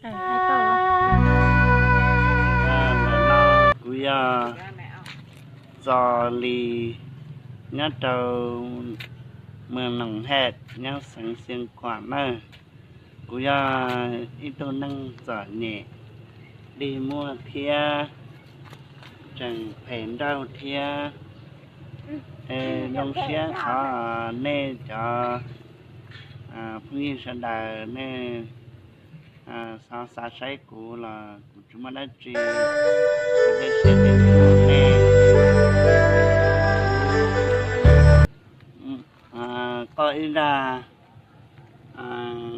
Ntawm no kuv yog Txos Lis nyob rau Moos Noom Hej nyob xeev Xeev Khuam nawb. Kuv yog ib tug neeg txom nyem dig muag thiab tseem phem nrauj thiab. Zoo siab thov nej cov phooj ywg sawv daws nej xav saib kuv los kuv tsis muaj dab tsi, kuv tej siab tej ntsws nej qoj ib zaj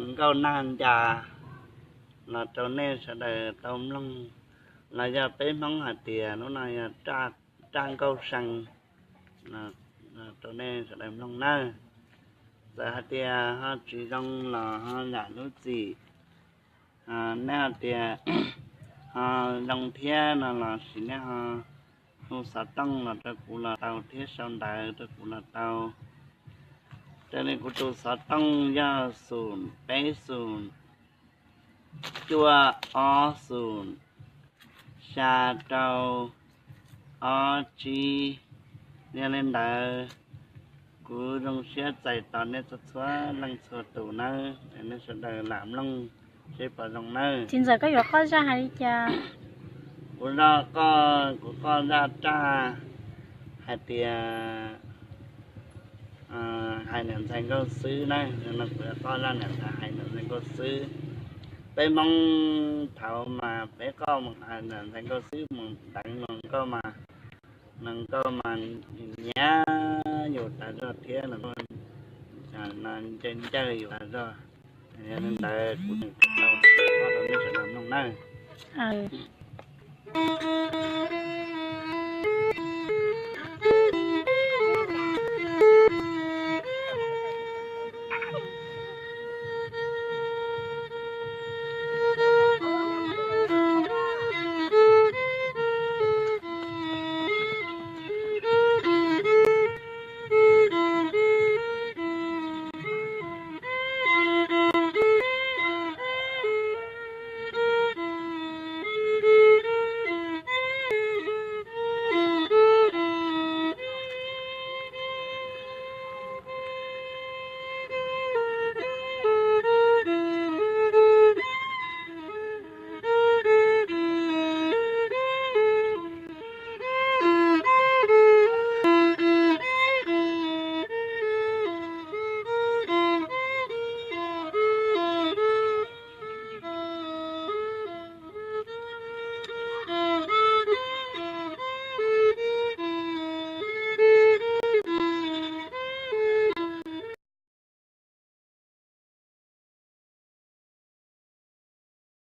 nkauj nag ncas los rau nej sawv daws tau mloog, los yog peb Hmoob hais tias lub no yog raj nkauj see rau nej sawv daws mloog nawb. Txawm hais tias ho tsis zoo los ho zam lub txim, nej hais tias ho zoo thiab no los sis nej ho hu xov tooj los rau kuv los tau thiab sau ntawv rau kuv los tau. Raws li kuv tus xov tooj yog xum peb xum cuaj ob xum xya rau ob tsib. Yog li ntawd, kuv zoo siab txais tos nej txhua txhua leej txhua tus nawb, nej sawv daws lam mloog seb puas zoo nawb. Txiv ntxawm, koj yuav qoj zaj hais li cas? Kuv zaj qoj, kuv qoj zaj raj hais tias hais niam ntxhais nkauj xwb na, no kuv yuav qoj zaj niam ntxhais hais niam ntxhais nkauj xwb. Peb Hmoob thaud mas peb qoj mus hais niam ntxhais nkauj xwb, mus deev luag nkauj mas, luag nkauj mas nyiam yus tas zog thiab, luag nkauj ncawg ncawg yus tas zog. Yog li ntawd kuv tau qoj rau nej sawv daws mloog nawb.